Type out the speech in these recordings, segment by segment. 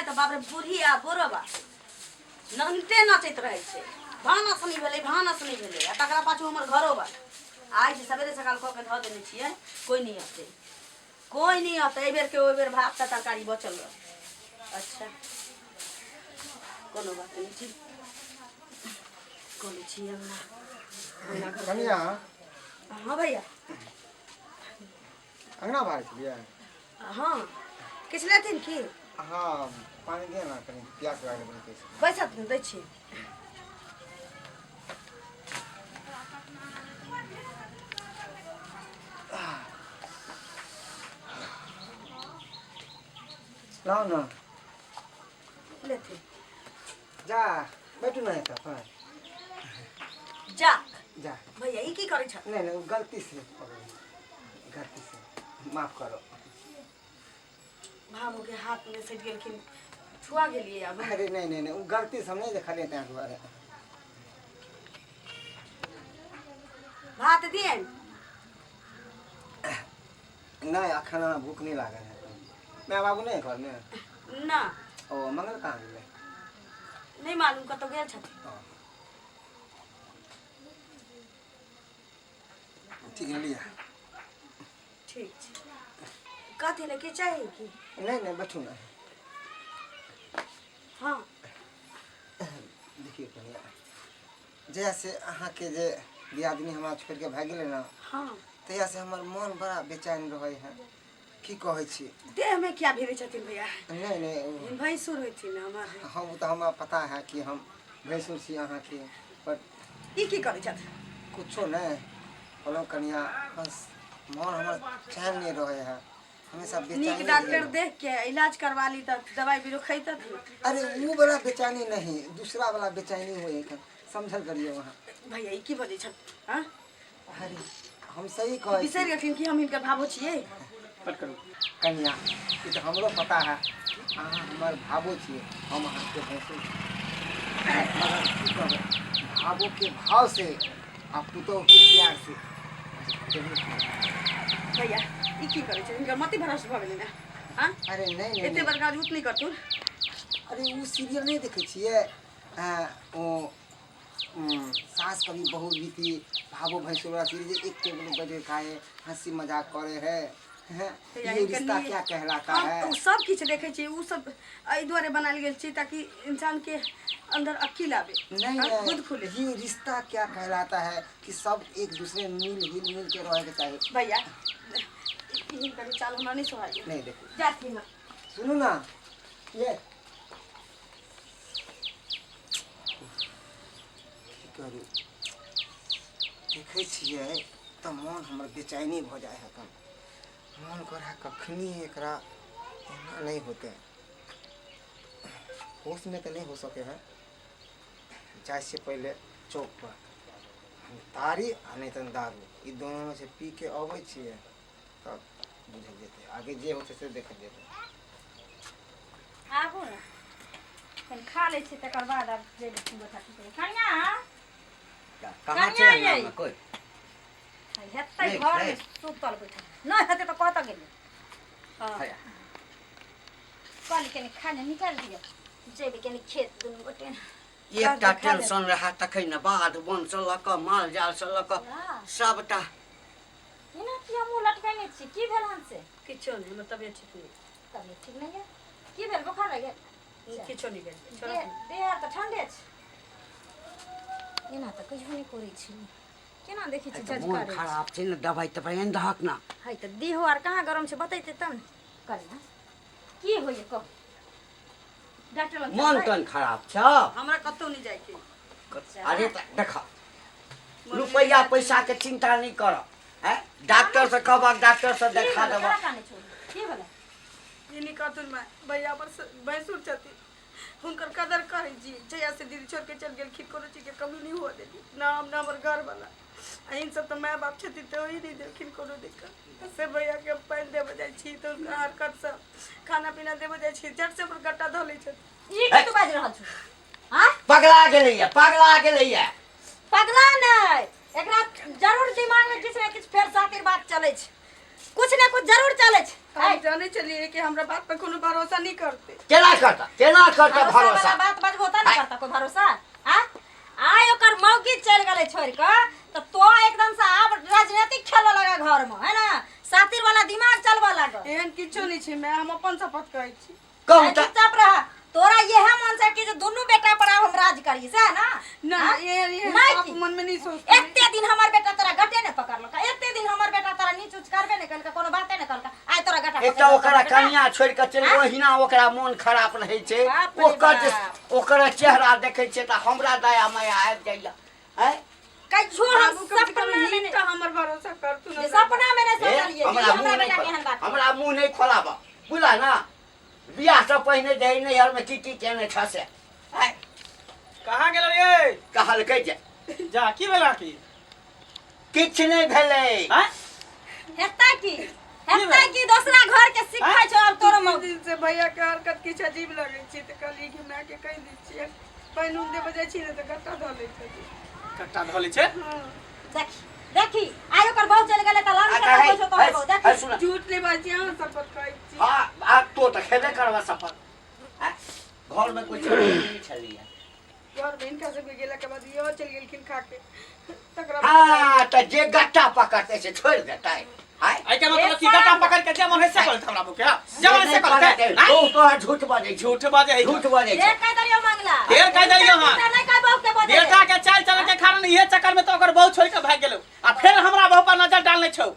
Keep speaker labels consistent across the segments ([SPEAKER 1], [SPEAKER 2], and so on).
[SPEAKER 1] तऽ बाप रे बूढ़ी आ बुढ़बा नन्ते नचैत रहै छै। भानस नहि भेलै, भानस नहि भेलै, आ तकरा पाछू हमर घरो बा। आइ जे सवेरे सकाल कऽ के धऽ देने छियै, कोइ नहि अतै, कोइ नहि अतै। एहि बेरके ओहि बेर भात तऽ तरकारी बचल रहत। अच्छा, कोनो बात नहि छै, कऽ लै छी अङ्गना, अङ्गना घर।
[SPEAKER 2] कनिया।
[SPEAKER 1] हाँ भैया।
[SPEAKER 2] अंगना बाहर छलियै?
[SPEAKER 1] हाँ, किछु लेथिन की?
[SPEAKER 2] हाँ, पानि दिअ ने, कनि प्यास लागल बड़ी तेज।
[SPEAKER 1] बैसत, दै छी।
[SPEAKER 2] लाउ ने।
[SPEAKER 1] लेथिन।
[SPEAKER 2] जा, बैठू ने एतऽ पर।
[SPEAKER 1] जा।
[SPEAKER 2] जा।
[SPEAKER 1] भैया, ई की करै छ?
[SPEAKER 2] नहि नहि, ओ गलती से पकड़, गलती से, माफ करो।
[SPEAKER 1] भाबू के हाथ में सटि गेलखिन, छुआ गेलियै आब।
[SPEAKER 2] अरे नहीं नहीं नहीं, ओ गलती से हम नहीं देखलियै ताहि दुआरे।
[SPEAKER 1] भात दियनि?
[SPEAKER 2] नहीं, अखन हमरा भूख नहीं लागल है। माय बाबू नहीं घरमे?
[SPEAKER 1] ना।
[SPEAKER 2] ओ मंगल कहाँ गेलै?
[SPEAKER 1] नहीं मालूम, कतौ गेल छथिन।
[SPEAKER 2] ओ। ठीक है, लिया।
[SPEAKER 1] ठीक छै। कथी ने की चाही की?
[SPEAKER 2] नहीं नहीं, बैठू ना।
[SPEAKER 1] हाँ।
[SPEAKER 2] देखियौ कनिया, जहिया से अहाँके जे दियादिनी हमरा छोड़ि के भागि गेलै ने, तहिया से हमर मन बड़ा बेचैन रहै है। की कहै छी?
[SPEAKER 1] देह में क्या भिड़ै छथिन भैया?
[SPEAKER 2] नहीं नहीं, ओ-
[SPEAKER 1] भैंसुर होथिन हमर।
[SPEAKER 2] हाँ, ओ तऽ हमरा पता है कि हम भैंसुर छी अहाँके, पर
[SPEAKER 1] ई की करै छथिन?
[SPEAKER 2] कुछो नहि कहलहुँ कनिया, बस मन हमर चैन नहि रहै है, हमेशा
[SPEAKER 1] नीक
[SPEAKER 2] बेचैनी
[SPEAKER 1] डॉक्टर
[SPEAKER 2] रहै।
[SPEAKER 1] देख के इलाज करवा ली तऽ दवाई बीरो खैतथिन।
[SPEAKER 2] अरे वो वाला बेचैनी नहीं, दूसरा वाला बेचैनी हुए है, समझल करिए वहाँ।
[SPEAKER 1] भैया, ई की बजै छथिन? हाँ?
[SPEAKER 2] अरे हम सही कहै छी।
[SPEAKER 1] बिसरि गेलखिन कि हम हिनकर भाबो छियै।
[SPEAKER 2] कनिया, ई तऽ हमरो पता है, अहाँ हमर भाबो छियै, हम अहाँके भैंसुर छी। मगर की कहबै, भाबोके भाव से आ पुतोहके प्यार से।
[SPEAKER 1] भैया, ई की करै छै? हिनकर मति भ्रष्ट भऽ गेलै ने? हाँ?
[SPEAKER 2] अरे नहीं नहीं।
[SPEAKER 1] एते
[SPEAKER 2] नहीं।
[SPEAKER 1] बड़का झूठ नहि करतुन।
[SPEAKER 2] अरे ओ सीरियल नहीं देखै छियै? ओ सास कभी बहू भी थी, भाबो भैंसुर वाला सीरियल, एक टेबल पर बैठ के खाए, हंसी मजाक करे है, हैं?
[SPEAKER 1] भैया,
[SPEAKER 2] ये
[SPEAKER 1] हिनकर
[SPEAKER 2] रिश्ता
[SPEAKER 1] नी-
[SPEAKER 2] क्या कहलाता
[SPEAKER 1] हम
[SPEAKER 2] है?
[SPEAKER 1] ओ सब किछु देखै छियै। ओ सब एहि दुआरे बनायल गेल छै ताकि इंसान के अंदर अक्किल आबे।
[SPEAKER 2] नहीं।
[SPEAKER 1] हाँ,
[SPEAKER 2] नहीं,
[SPEAKER 1] बुद्ध खुले।
[SPEAKER 2] ये रिश्ता क्या कहलाता है कि सब एक दूसरे मिल हिल मिल के रहे के चाहिए।
[SPEAKER 1] भैया, ई हिनकर चाल हमरा नहि सोहाइए।
[SPEAKER 2] नहीं, देखो।
[SPEAKER 1] जाती ना।
[SPEAKER 2] सुनू ना, ये की करू, देखै छियै तऽ मोन हमर बेचैनी भऽ जाइ है। कम मोन करै है कखनी एकरा एना नहि होतै। होशमे तऽ नहि हो सकै है। जाइ छियै पहिले चौकपर, हम तारी आ नहि तऽ दारू, ई दोनोमे से पी के अबै छियै, तब बुझल जेतै आगे जे होतै से देखल जेतै।
[SPEAKER 3] आबू ने, कनि खा लै छी, तकर बाद आब जेबै गोटा टुकड़ी। कनिया।
[SPEAKER 4] कहाँ छै?
[SPEAKER 3] कनिया।
[SPEAKER 4] अंगनामे
[SPEAKER 3] यै।
[SPEAKER 4] कोइ
[SPEAKER 3] हेतै
[SPEAKER 4] नहि
[SPEAKER 3] घरमे
[SPEAKER 4] छै।
[SPEAKER 3] सुतल बैठल नहि हेतै तऽ कतऽ गेलै?
[SPEAKER 1] हाँ।
[SPEAKER 4] हैया।
[SPEAKER 3] कहली कनि खा ले, निकालि दिअ, जेबै कनि खेत दुनू गोटे।
[SPEAKER 4] एकटा टेंशन रहए तखन ने, बाध वन से लऽ कऽ माल जाल से लऽ कऽ सबटा।
[SPEAKER 3] एना किया मुँह लटकेने छी? की भेल हन से?
[SPEAKER 1] किछो नहि, हमर तबियत ठीक नहि।
[SPEAKER 3] तबियत ठीक नहि यऽ? की भेल, बोखार लागि गेल?
[SPEAKER 1] किछो नहि भेल, छोड़ो।
[SPEAKER 3] देह देह आर तऽ ठण्डे छै। एना तऽ कहियो नहि करै छी, केना देखै छी
[SPEAKER 4] तऽ
[SPEAKER 3] जज
[SPEAKER 4] मोन
[SPEAKER 3] करै छी।
[SPEAKER 4] खराब छै ने, दवाइ तवाइ आनि दहक ने।
[SPEAKER 3] है तऽ देहो आर कहाँ गरम छै, बतैते तब ने। कनिया, की होइए कहू, डॉक्टर लग
[SPEAKER 4] मोन
[SPEAKER 3] चलबै?
[SPEAKER 4] तन खराब छौ?
[SPEAKER 1] हमरा कतहु नहि जाइके।
[SPEAKER 4] अरे तऽ देख, रुपैआ पैसा के चिंता नहीं कर हैं, डॉक्टर से कहबक, डॉक्टर से
[SPEAKER 3] की
[SPEAKER 4] देखा
[SPEAKER 3] भेलै?
[SPEAKER 4] देबक।
[SPEAKER 3] केना कानै छौ, की भेलै?
[SPEAKER 1] ई नहि कहथुन माय, भैया हमर भैंसुर छथिन, हुनकर कदर करै छी। जहिया से दीदी छोड़ के चलि गेलखिन, कोनो चीजके कमी नहि हुअ देली, ना हम ना हमर घरवला। आ इन सब तऽ माय बाप छथिन तऽ ओही नहि देलखिन कोनो दिक्कत। तऽ से भैयाके हम पानि देबऽ जाइ छी तऽ हुनका हरकतसँ, खाना पीना देबऽ जाइ छी, झट से हमर गट्टा धऽ लै छथिन।
[SPEAKER 3] ई की तू बाजि रहल छौ? आँय?
[SPEAKER 4] पगला गेलैया, पगला गेलैया।
[SPEAKER 3] पगला नहि, एकरा जरूर दिमाग में किछु ने किछु फेर सातिर बात चलै छै। कुछ ने कुछ जरूर चलै छै।
[SPEAKER 5] हम जानै छलियै कि हमरा बात पर कोनो भरोसा नहीं करते।
[SPEAKER 4] केना करता, केना करता
[SPEAKER 3] भरोसा
[SPEAKER 4] भरोसा?
[SPEAKER 3] वाला बात बजबो त नहीं करता कोई भरोसा। आ आइ ओकर मौगी चलि गेलै छोड़ि कऽ तऽ तो एकदम से आब राजनीतिक खेलऽ लगा घर में, है ना? सातिर वाला दिमाग चलबऽ लागल।
[SPEAKER 5] एहन किछो नहीं छै मैं, हम अपन शपथ कहै छी।
[SPEAKER 4] कहू तऽ।
[SPEAKER 3] चुपचाप रह। तोरा इएह मन छै कि जे दुनू बेटा पर आब हम राज करी, सएह ना?
[SPEAKER 5] ना,
[SPEAKER 3] हाँ?
[SPEAKER 5] एहन एहन
[SPEAKER 3] नहि
[SPEAKER 5] पाप
[SPEAKER 3] की?
[SPEAKER 5] मन में नहीं सोचते।
[SPEAKER 3] एते दिन हमर बेटा तोरा गटे ने पकड़लक, एते दिन हमर बेटा तोरा नीच उच करबे ने कलका, कोनो बाते ने कलका, आइ तोरा गटा
[SPEAKER 4] एकटा
[SPEAKER 3] पकड़लक
[SPEAKER 4] ओकरा
[SPEAKER 3] हमर बेटा।
[SPEAKER 4] कनिया छोड़ि कऽ चलि
[SPEAKER 3] हाँ?
[SPEAKER 4] ओहिना ओकरा मोन खराब रहै छै।
[SPEAKER 3] बाप रे
[SPEAKER 4] ओकर जे
[SPEAKER 3] बाप।
[SPEAKER 4] ओकर चेहरा देखै छियै तऽ हमरा दया माया आबि जाइया। आँय?
[SPEAKER 3] कहियो हम
[SPEAKER 5] बाबू, कम से कम
[SPEAKER 3] सपना में
[SPEAKER 5] नीक
[SPEAKER 3] नहि
[SPEAKER 5] तऽ हमर भरोसा करतु
[SPEAKER 3] जे
[SPEAKER 5] ना।
[SPEAKER 3] सपना में नहि
[SPEAKER 4] हे,
[SPEAKER 3] सोचलियै जे
[SPEAKER 4] हमरा
[SPEAKER 3] हमरा
[SPEAKER 4] मुँह नहि
[SPEAKER 3] बेटा के एहन बात।
[SPEAKER 4] हमरा मुँह नहि खोलाबऽ, बुझला ना? बियाह से पहिने जे नैहर में की की केने छ से। आँय?
[SPEAKER 6] कहाँ गेल रे?
[SPEAKER 4] कहलकै जे
[SPEAKER 6] जा, की भेला? की
[SPEAKER 4] किछु नहि भेलै।
[SPEAKER 6] आँय?
[SPEAKER 3] हेतै की, हेतै की? दोसरा घर के सिखै छौ आब तोरो
[SPEAKER 5] तीन
[SPEAKER 3] मौगी।
[SPEAKER 5] दिन से भैया के हरकत किछु अजीब लगै छै तऽ कहलियै कि माय के कहि दै छियै। पानि उन देबऽ जाइ छी ने तऽ गट्टा धऽ लै छथिन।
[SPEAKER 6] गट्टा धऽ लै छै?
[SPEAKER 5] हँ।
[SPEAKER 3] देखी देखी, आइ ओकर बहू चलि गेलै तऽ लान
[SPEAKER 4] अच्छा,
[SPEAKER 3] खेतै
[SPEAKER 4] हे,
[SPEAKER 3] छौ तोहर
[SPEAKER 4] हे,
[SPEAKER 3] बहू।
[SPEAKER 4] हे,
[SPEAKER 3] देखी।
[SPEAKER 4] सुन।
[SPEAKER 5] झूठ नहीं बाजै छी, अहाँ शपथ कहै छी।
[SPEAKER 4] हाँ, आ तो तऽ खेबे करबऽ सफर। आँय? घर में कोई छलै नहीं छलैया?
[SPEAKER 5] घर में हिनका सबके गेला के बाद इहो चलि गेलखिन खा के, तकरा बाद।
[SPEAKER 4] हाँ, तऽ जे गट्टा पकड़तै से छोड़ि देतै? आँय?
[SPEAKER 6] एहि के मतलब की गट्टा पकड़ के जे मन है से करत हमरा बुके, हाँ? जे मन है से करत।
[SPEAKER 4] नहीं, तू तोहर झूठ बजै छै।
[SPEAKER 6] झूठ बाजे है?
[SPEAKER 4] झूठ बजै छै।
[SPEAKER 3] ढेर कहि देलियौ मंगला।
[SPEAKER 6] ढेर कहि देलियौ हँ।
[SPEAKER 3] नहि कहि बहू के बजै।
[SPEAKER 6] बेटा के चाल चलन के कारण इहे चक्कर में तो ओकर बहू छोड़ के भाग गेलौ आ फेर हमरा बहू पर नजर डालने छौ।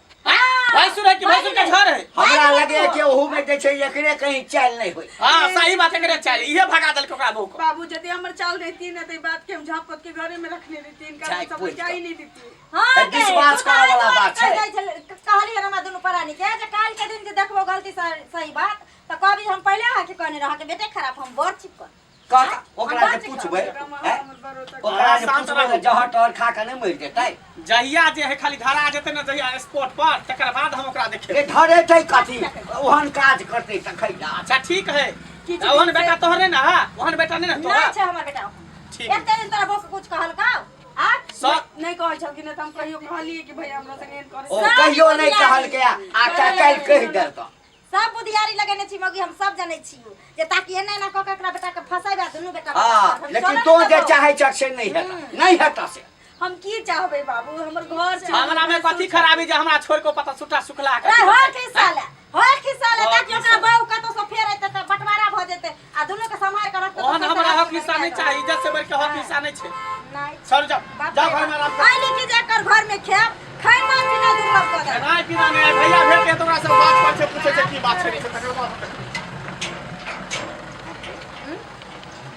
[SPEAKER 6] भैंसुर है कि भैंसुर के झर है?
[SPEAKER 4] हमरा लगे कि ओहू में जे छै एकरे कहीं चालि नहीं होई।
[SPEAKER 6] हाँ, सही बात है, एकरे चाल इहे भगा देलक ओकरा बहू को।
[SPEAKER 5] बाबू, यदि हमर चाल रहती ने तऽ ई बात के हम झाँप पोत के घरे में रखने रहती, इनका
[SPEAKER 4] झाँपि
[SPEAKER 5] सब
[SPEAKER 4] पोति
[SPEAKER 5] जाई
[SPEAKER 4] कऽ।
[SPEAKER 5] नहीं देती।
[SPEAKER 3] हाँ,
[SPEAKER 4] तऽ
[SPEAKER 3] गे,
[SPEAKER 4] विश्वास
[SPEAKER 3] तू तऽ
[SPEAKER 4] करऽ वाला
[SPEAKER 3] आइ
[SPEAKER 4] बात छै।
[SPEAKER 3] कहि जाइ छलै, कहलियै हमरा दुनू प्राणी के जे काल्हि के दिन जे देखबो गलती सही बात तऽ कहबी हम पहिले अहाँके कहने रहके बेटे खराब, हम बड़ चिपकल।
[SPEAKER 4] कह ओकरा
[SPEAKER 3] हम
[SPEAKER 4] जे
[SPEAKER 3] बड़
[SPEAKER 4] पूछबै,
[SPEAKER 5] हम
[SPEAKER 4] आँय?
[SPEAKER 5] हमर भरोसा
[SPEAKER 4] ओकरा जे
[SPEAKER 6] शांत
[SPEAKER 4] पूछबै
[SPEAKER 6] रहू।
[SPEAKER 4] तऽ जहर तहर खा कऽ नहि मरि जेतै?
[SPEAKER 6] जहिया जे है खाली धरा जेतै ने जहिया स्पॉट पर, तकर बाद हम ओकरा देखेबै।
[SPEAKER 4] रे धरेतै कथी, ओहन काज करतै तखन ना।
[SPEAKER 6] अच्छा ठीक है।
[SPEAKER 5] किछु
[SPEAKER 6] ओहन
[SPEAKER 5] दिन
[SPEAKER 6] बेटा तोहर नहीं ना है? ओहन बेटा नहीं ना
[SPEAKER 3] नहि
[SPEAKER 6] तोहर?
[SPEAKER 3] छै हमर बेटा ओहन।
[SPEAKER 6] ठीक।
[SPEAKER 3] एते दिन तोरा बहू के कुछ कहलकौ आ?
[SPEAKER 6] सब
[SPEAKER 5] नहीं कहै छलखिन तऽ हम कहियो कहलियै कि भैया हमरा संगे एहन करै?
[SPEAKER 4] ओ कहियो नहि कहलकै आ काल्हि कहि देलकौ।
[SPEAKER 3] सब बुधियारी लगेने छी मौगी, हम सब जनै छी जे ताकि एना एना कऽ के एकरा बेटा के फंसेबै आ दुनू बेटा।
[SPEAKER 4] हाँ, लेकिन तों जे चाहै छह से नहीं हेतऽ, नहीं हेतऽ से।
[SPEAKER 5] हम की चाहबै बाबू, हमर घर छै।
[SPEAKER 6] हमरा में कथी खराबी जे हमरा छोड़ के पता सुटा सुखला के?
[SPEAKER 3] रे हो खिस्सा ले, हो खिस्सा ले,
[SPEAKER 6] हो
[SPEAKER 3] ताकि ओकरा
[SPEAKER 6] खिस्सा।
[SPEAKER 3] बहू कतौ से फेर अइतै तऽ बंटवारा भऽ जेतै आ दुनू के सम्हारि के रखतै।
[SPEAKER 6] ओहन हमरा हक हिस्सा नहीं चाहिए, इज्जत से बढ़ के हक हिस्सा नहीं छै।
[SPEAKER 3] नहीं।
[SPEAKER 6] चल जाओ, जाओ घर में आराम कर।
[SPEAKER 3] आइ लिखी जाकर घर में खेब खाना पीना दुर्लभ कऽ देब।
[SPEAKER 6] खेनाइ पीना नहीं भैया भेट के तोरा सब बात पर छै, पूछे छै की बात छै नहीं छै, तकर बाद।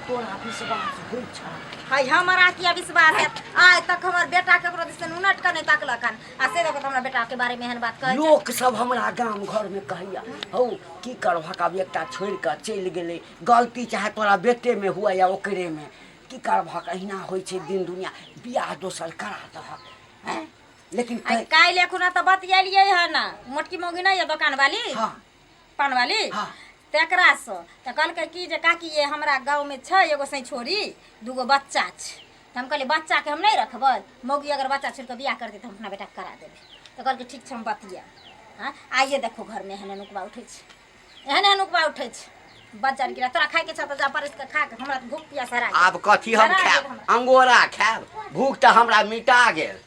[SPEAKER 4] तोरा विश्वास होइ छौ?
[SPEAKER 3] हाय, हमरा किया विश्वास है? आइ तक हमर बेटा केकरो दिस उनट के नहि ताकलक हन आ से देखो तऽ हमरा बेटा के बारे में एहन बात कहै छै।
[SPEAKER 4] लोक सब हमरा गाम घर में कहैया, हौ की करबहक, आब एकटा छोड़ि कऽ चलि गेलै, गलती चाहे तोरा बेटे में हुआ या ओकरे में, की करबहक, अहिना होइ छै दिन दुनिया, बियाह दोसर करा दहक। हैं? लेकिन
[SPEAKER 3] आइ काल्हि एखुना तऽ बतियेलियै हन ना, मोटकी मौगी नहि यऽ दोकान वाली?
[SPEAKER 4] हाँ।
[SPEAKER 3] पान वाली।
[SPEAKER 4] हाँ।
[SPEAKER 3] तेकरासँ तऽ कहलकै कि जे काकी ये हमरा गाँवमे छै एगो सै छोरी, दूगो बच्चा छै। तऽ हम कहलियै बच्चाके हम नहि रखबै, मौगी अगर बच्चा छोड़ि कऽ बियाह करतै तऽ हम अपना बेटाके करा देबै। तऽ कहलकै ठीक छै, हम बतियाब। हँ, आइए देखो घरमे एहन एहन उकबा उठै छै, एहन एहन उकबा उठै छै। बच्चा गिरा तोरा खाइके छौ तऽ जा परसि कऽ खा कऽ, हमरा तऽ भूख पियास हरा गेल।
[SPEAKER 4] आब कथी हम
[SPEAKER 3] हरा गेल
[SPEAKER 4] खायब?
[SPEAKER 3] हमरा।
[SPEAKER 4] अंगोरा खायब? भूख तऽ हमरा मिटा गेल।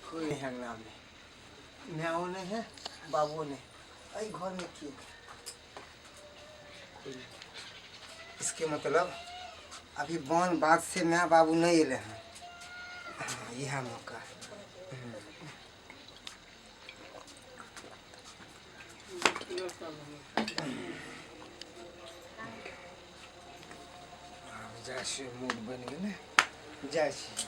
[SPEAKER 2] कोई नहीं अंगना में, माओ नहीं है, बाबू नहीं, अई घर में क्यों कोई नहीं। इसके मतलब अभी वन बात से माँ बाबू नहीं अले हैं। हाँ, यह मौका है। आब जाइ छी, मूड बनि गेलै, जाइ छी।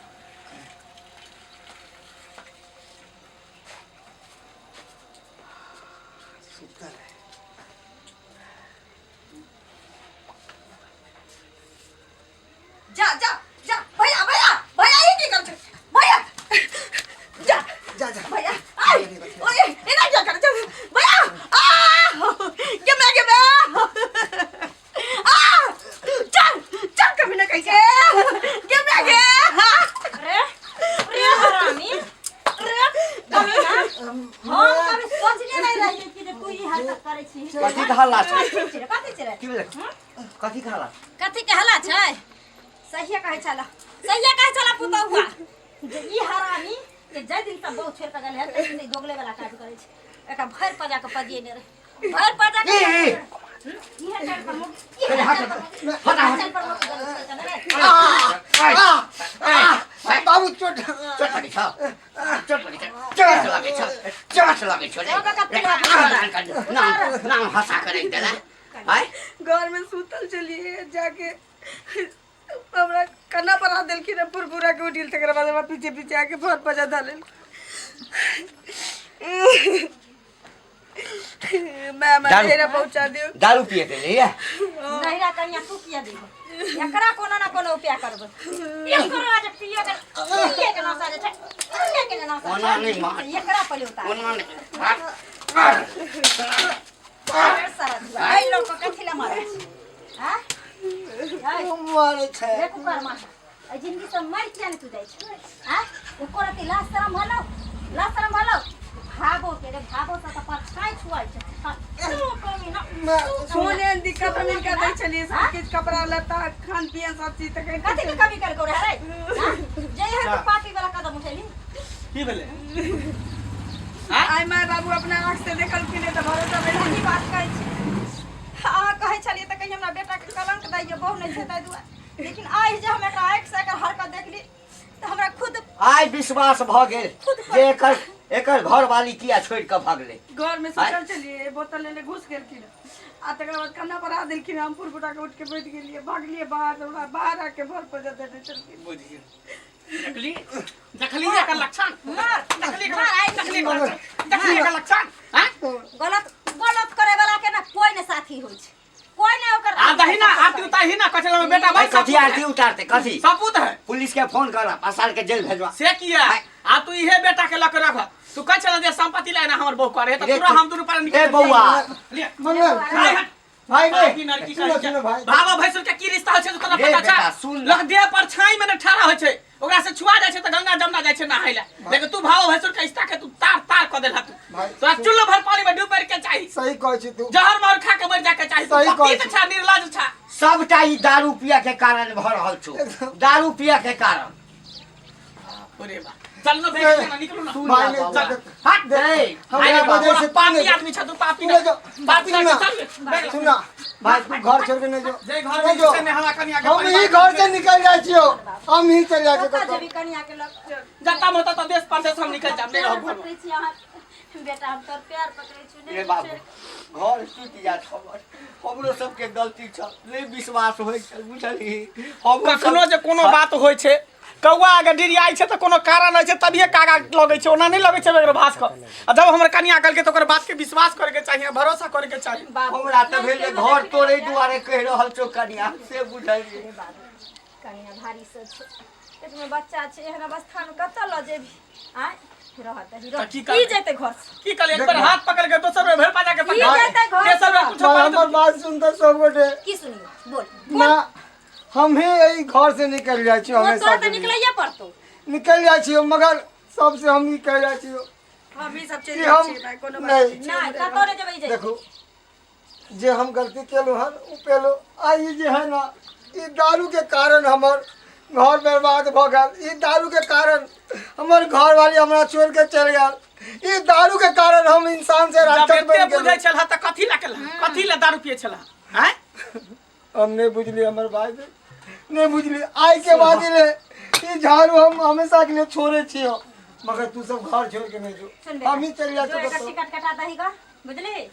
[SPEAKER 2] सुतल है।
[SPEAKER 1] जा जा जा, भैया भैया भैया, ई की कर छै भैया? जा।
[SPEAKER 2] जा जा।
[SPEAKER 1] भैया, आइ ओए, एना क्या कर छै भैया? आ गे मैं, गे मैं, आ
[SPEAKER 3] करै छी
[SPEAKER 4] कथी के हल्ला छै?
[SPEAKER 3] कथी छै कथी छै रे?
[SPEAKER 4] की भेलै कथी के हल्ला
[SPEAKER 3] कथी के हल्ला छै सहिए कहै छला सहिए कहै छला पुतहुआ जे ई हरामी जे जाहि दिन से बहु छोड़ि कऽ गेलै हन ताहि दिन से ई दोगले वाला काज करै छै एकरा भरि पजा कऽ पजिएने रहै भरि पजा कऽ
[SPEAKER 4] ए, ए।
[SPEAKER 3] इहे चाल पर मुख इहे
[SPEAKER 4] अरे हट,
[SPEAKER 3] चाल पर मुख
[SPEAKER 4] हट, हट।
[SPEAKER 3] चाल पर मुख गेल छै ने
[SPEAKER 2] बाबू चोट
[SPEAKER 4] चोट लगै छौ चोट लगै छौ चोट लगै छौ चोट लगै छौ रे रे, नाम नाम हंसा के रखि देला आय
[SPEAKER 5] घर में सुतल छलिए जाके हमरा कन्ना पर हाथ देलखिन हँ पुरपुरा के उठिल तकर बाद हमरा पीछे पीछे आके फर बजा धऽ लेल मैं
[SPEAKER 4] दारू।
[SPEAKER 5] मेरा पहुंचा दियो
[SPEAKER 4] दारू पिए के लिए
[SPEAKER 3] नहिरा कनिया तू किया देबो एकरा कोनो ना कोनो उपाय करबै एकरा जे पिए के पिए के नशा जे छै पिए के जे नशा
[SPEAKER 4] ओना नहि मार।
[SPEAKER 3] छै एकरा पहिले उतार
[SPEAKER 4] ओना नहि
[SPEAKER 3] सारा धुआ एहि लोक के कथी लए मारै छै आँय? आँय,
[SPEAKER 2] मारै छै
[SPEAKER 3] रे कुकर मार एहि जिंदगी से मरि किया नहि तू जाइ छै आँय एको रत्ती लाज शरम भलो लाज शरम भलो भागो के रे भागो से तऽ परछाई छुआइ छै तू कमी ना
[SPEAKER 5] सोने दिक्कत हम इनका दै छलिए सब किछु कपड़ा लत्ता खान पियन सब चीज तऽ
[SPEAKER 3] कथी के कमी करको रे रे आँय? जे एहन तू पापी वाला कदम उठेली
[SPEAKER 6] की भेलै
[SPEAKER 5] आइ माय बाबू अपना आँख से देखलखिन तऽ भरोसा भेल
[SPEAKER 1] सही बात कहै छी अहाँ कहै छलियै तऽ कहीं हमरा बेटाके कलंक दैए बहु नहि छै ताहि दुआरे लेकिन आइ जे हम एकरा आँखिसँ एकर हरकत देखली तऽ हमरा खुद
[SPEAKER 4] आइ विश्वास भऽ गेल जे एकर एकर घरवाली किया छोड़ि कऽ भगलै
[SPEAKER 5] घर में सुतल छलिए बोतल लेने घुस गेलखिन आ तकर बाद कन्ना पर आ देलखिन हम फुरफुरा के उठ के बैठ गेलिए भागलिए बाहर हमरा बाहर आके घर पर जते देने छलखिन
[SPEAKER 6] बुझियौ देखली देखली एकर लक्षण
[SPEAKER 3] मार
[SPEAKER 6] देखली एकर
[SPEAKER 3] मार आइ
[SPEAKER 6] देखली एकर लक्षण देखली एकर लक्षण हैं
[SPEAKER 3] गलत गलत करे वाला के ना कोई ने साथी होइ छै कोई ने ओकर
[SPEAKER 6] आ दही ना आरती उतारही ना कथी लमे बेटा भाई
[SPEAKER 4] कथी आरती उतारते कथी
[SPEAKER 6] सपूत है
[SPEAKER 4] पुलिस के फोन कर पसार के जेल भेजवा
[SPEAKER 6] से किया आ तू इहे बेटा के लक रख तू कह चल जे संपत्ति लाए ना हमर बहू करे त
[SPEAKER 4] रे
[SPEAKER 6] तोरा हम दुनू पर
[SPEAKER 4] ए बौआ
[SPEAKER 6] ले
[SPEAKER 2] मंगल
[SPEAKER 6] आय हट।
[SPEAKER 2] भाई
[SPEAKER 6] पापी
[SPEAKER 2] नहीं
[SPEAKER 6] नरकी
[SPEAKER 2] सुनो
[SPEAKER 6] कहै छै।
[SPEAKER 2] सुनो भाई
[SPEAKER 6] बाबा भैंसुर के की रिश्ता होइ छै से तोरा
[SPEAKER 4] रे
[SPEAKER 6] पता
[SPEAKER 4] बेटा,
[SPEAKER 6] छै
[SPEAKER 4] सुन ना।
[SPEAKER 6] लोक देह पर छाई में ने ठाड़ा होइ छै ओकरा से छुआ जाइ छै तऽ गंगा जमुना जाइ छै नहाय लए लेकिन तू भाव भैंसुर के रिश्ता के तू तार तार कऽ देलह तू
[SPEAKER 2] भाई,
[SPEAKER 6] तोरा चुल्लू भर पानी में डूब मर के चाही
[SPEAKER 2] सही कहै छी तू
[SPEAKER 6] जहर मार खा के मर जाके चाही तू
[SPEAKER 2] सही कहै
[SPEAKER 6] पतित
[SPEAKER 2] छी।
[SPEAKER 6] छा निर्लज छा
[SPEAKER 4] सबटा ई दारू पिया के कारण भऽ रहल छौ दारू पिया के कारण
[SPEAKER 6] अरे बा चल न भेज ना निकलू ना
[SPEAKER 4] सुन
[SPEAKER 2] भाई
[SPEAKER 4] ना
[SPEAKER 2] नहीं
[SPEAKER 4] बाबा।
[SPEAKER 2] चल
[SPEAKER 6] हट
[SPEAKER 4] दे
[SPEAKER 2] हमरा
[SPEAKER 6] अरे
[SPEAKER 2] वजह
[SPEAKER 6] बाबा,
[SPEAKER 2] से
[SPEAKER 6] पापी आदमी छा तू पापी
[SPEAKER 2] तू
[SPEAKER 6] ना
[SPEAKER 2] नहीं जो
[SPEAKER 6] पापी ना
[SPEAKER 2] सुन ना।
[SPEAKER 6] चल बैठ।
[SPEAKER 2] सुन ना भाई तू घर छोड़ के नहीं जो
[SPEAKER 6] जे घर
[SPEAKER 2] नहीं
[SPEAKER 6] में
[SPEAKER 2] जो
[SPEAKER 6] से में हमरा कनिया के
[SPEAKER 2] हम ही घर से निकल जाइ छियो हम ही चल जाइ छियो
[SPEAKER 3] कतऽ
[SPEAKER 2] कतौ।
[SPEAKER 3] जेबी कनिया के लग
[SPEAKER 6] जता मोता तो देश परदेश हम निकल जाम नहीं
[SPEAKER 3] प्यार
[SPEAKER 6] रहब घर में।
[SPEAKER 3] पकड़ै छी अहाँ बेटा हम तोर प्यार पकड़ै छी
[SPEAKER 4] रे
[SPEAKER 3] नहि
[SPEAKER 4] बाबू
[SPEAKER 3] छोड़ि
[SPEAKER 4] घर टूटि जात हमर हमरो सबके गलती छल नहि विश्वास होइ छल बुझलही हमरो सब-
[SPEAKER 6] कखनो जे कोनो बात होइ छै कौआ अगर डिरियाइ छै तऽ कोनो कारण होइ छै तभिए कागा लगै छै ओना नहि लगै छै बगैर भास कऽ आ जब हमर कनिया कहलकै तऽ ओकर बात के विश्वास करैके चाही आ भरोसा करैके चाही
[SPEAKER 3] बाबू
[SPEAKER 4] हमरा तऽ भेल जे घर तोड़ै दुआरे कहि रहल छौ कनिया से बुझलियै
[SPEAKER 3] रे बाबू कनिया भारी से छै पेटमे बच्चा छै एहन अवस्थामे कतऽ लऽ जेबही आँय रहत दही
[SPEAKER 6] तऽ
[SPEAKER 3] रह
[SPEAKER 6] की
[SPEAKER 3] की
[SPEAKER 6] करबै?
[SPEAKER 3] जेतै घर से
[SPEAKER 6] की कहलियै एक बेर हाथ पकड़ के दोसर बेर भरि पाजा के
[SPEAKER 3] की
[SPEAKER 6] पकड़
[SPEAKER 3] जेतै घर
[SPEAKER 6] तेसर बेर
[SPEAKER 3] से?
[SPEAKER 6] कुछो
[SPEAKER 2] भाई
[SPEAKER 6] कर
[SPEAKER 2] हमर बात सुनते सब गोटे
[SPEAKER 3] की सुनियो बोल
[SPEAKER 2] ना हम ही एहि घर से निकल जाइ छी
[SPEAKER 3] तोरा
[SPEAKER 2] हमेशा
[SPEAKER 3] तऽ
[SPEAKER 2] के लिए।
[SPEAKER 3] निकलैए पड़तौ
[SPEAKER 2] निकल जाइ छी मगर सबसे हम ई कहि जाइ छी
[SPEAKER 5] हम ही सब चलि
[SPEAKER 2] कि
[SPEAKER 5] जाइ
[SPEAKER 2] हम
[SPEAKER 5] छियै भाई कोनो बात
[SPEAKER 2] नहीं
[SPEAKER 3] नहि कतौ नहि जेबै जे
[SPEAKER 2] देखू जे हम गलती केलहुँ हन ओ पेलहुँ आ ई जे है ना ई दारूके कारण हमर घर बर्बाद भऽ गेल ई दारूके कारण हमर घरवाली हमरा छोड़ि के चलि गेल ई दारूके कारण हम इंसान से
[SPEAKER 6] जब
[SPEAKER 2] राक्षस
[SPEAKER 6] एते
[SPEAKER 2] बनि
[SPEAKER 6] बुझै
[SPEAKER 2] गेलहुँ
[SPEAKER 6] छलह तऽ कथी लए केलह कथी लए दारू पियै छलह आँय
[SPEAKER 2] हम नहीं बुझली हमर भाई बे नहीं बुझली आइ के बाद ले ई झाड़ू हम हमेशा के लिए छोड़े छियो मगर तू सब घर छोड़ के नहीं जो
[SPEAKER 3] सुन बेटा
[SPEAKER 2] हम ही चल जा
[SPEAKER 3] जो एकर
[SPEAKER 2] तो
[SPEAKER 3] टिकट कटा दही गा बुझली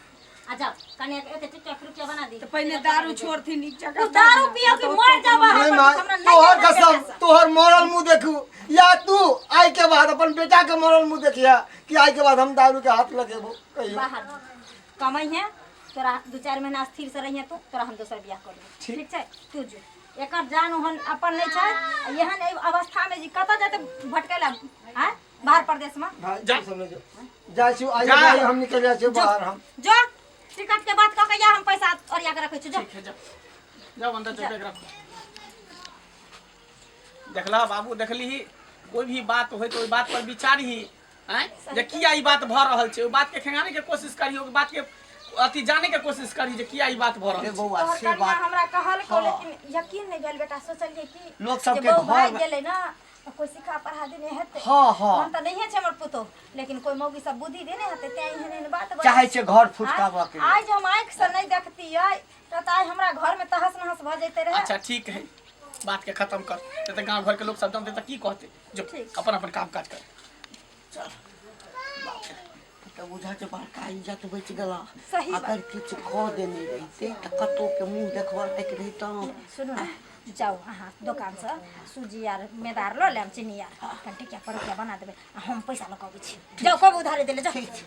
[SPEAKER 3] आ जाओ कने एते टिकट रुपया बना दी
[SPEAKER 5] तऽ पहिने दारू छोड़थिन नीक जकाँ
[SPEAKER 3] तू दारू पियो कि मर जा बाहर
[SPEAKER 2] नहीं
[SPEAKER 3] पर
[SPEAKER 2] माय
[SPEAKER 3] हमरा नहीं
[SPEAKER 2] तोहर
[SPEAKER 3] जाना
[SPEAKER 2] कसम
[SPEAKER 3] बेटा से।
[SPEAKER 2] तोहर मरल मुंह देखू या तू आइ के बाद अपन बेटा के मरल मुंह देखिया कि आइ के बाद हम दारू के हाथ लगेबो कहियो
[SPEAKER 3] बाहर कमाई है तोरा दू चारि महीना स्थिर से रहिहे तू तोरा हम दोसर बियाह कर देबो ठीक छै तू जो एकर जान ओहन अपन नहि छै आ एहन एहि अवस्थामे जे कतऽ जेतै भटकै लए आँय बाहर प्रदेशमे
[SPEAKER 2] भाई
[SPEAKER 6] जा।
[SPEAKER 2] तू सब नहीं जो जाइ छी आइ
[SPEAKER 6] जा।
[SPEAKER 2] भाई हम निकल जाइ छी बाहर हम
[SPEAKER 3] जो टिकट के बात कऽ के या हम पैसा ओरिया के रखै छी जो
[SPEAKER 6] ठीक है जाओ जाओ अंदर जो बैग रखो देखला बाबू देखली ही कोई भी बात होय तो ओहि बात पर विचार ही आँय जे किया ई बात भऽ रहल छै ओहि बात के खेंगारे के कोशिश करियो ओहि बात के अथी जाने के कोशिश करी जे किया ई बात भऽ रहल
[SPEAKER 4] रे
[SPEAKER 6] छै।
[SPEAKER 4] बौआ
[SPEAKER 3] तोहर
[SPEAKER 4] से
[SPEAKER 3] कनिया
[SPEAKER 4] बात
[SPEAKER 3] हमरा कहलको
[SPEAKER 4] हाँ।
[SPEAKER 3] लेकिन यकीन नहीं भेल बेटा सोचलिए कि
[SPEAKER 4] लोक
[SPEAKER 3] जे
[SPEAKER 4] सबके
[SPEAKER 3] बहू भागि
[SPEAKER 4] घरमे-
[SPEAKER 3] गेलै ना तऽ कोइ सिखा पढ़ा देने हेतै।
[SPEAKER 4] हाँ, हाँ।
[SPEAKER 3] हम तऽ नहिए छै हमर पुतोह लेकिन कोइ मौगी सब बुद्धि देने हेतै तें एहन एहन बात बजै
[SPEAKER 4] चाहै छै घर फुटकाबऽ के
[SPEAKER 3] आइ जे हम आँखिसँ नहि देखतियै तऽ आइ हमरा घरमे तहस नहस भऽ जैते रहै।
[SPEAKER 6] अच्छा ठीक है, बात के खत्म कर, नहीं तऽ गांव घर के लोग सब जानते तऽ की कहते। जो
[SPEAKER 3] ठीक।
[SPEAKER 6] अपन अपन काम काज कर।
[SPEAKER 4] चल तऽ बुझा छै बड़का इज्जत बचि गेला।
[SPEAKER 3] सही बात।
[SPEAKER 4] अगर किछु कऽ देने रहितै तऽ कतौ के मुँह देखबऽ लायक रहितहुँ।
[SPEAKER 3] सुनू ने, जाउ अहाँ दोकानसँ सूजी आर मैदा आर लऽ लेब, चीनी आर, कनि टिकिया परोकिया बना देबै आ हम पैसा लऽ कऽ अबै छी। जाउ कब उधारी देले जाउ।
[SPEAKER 4] ठीक छै।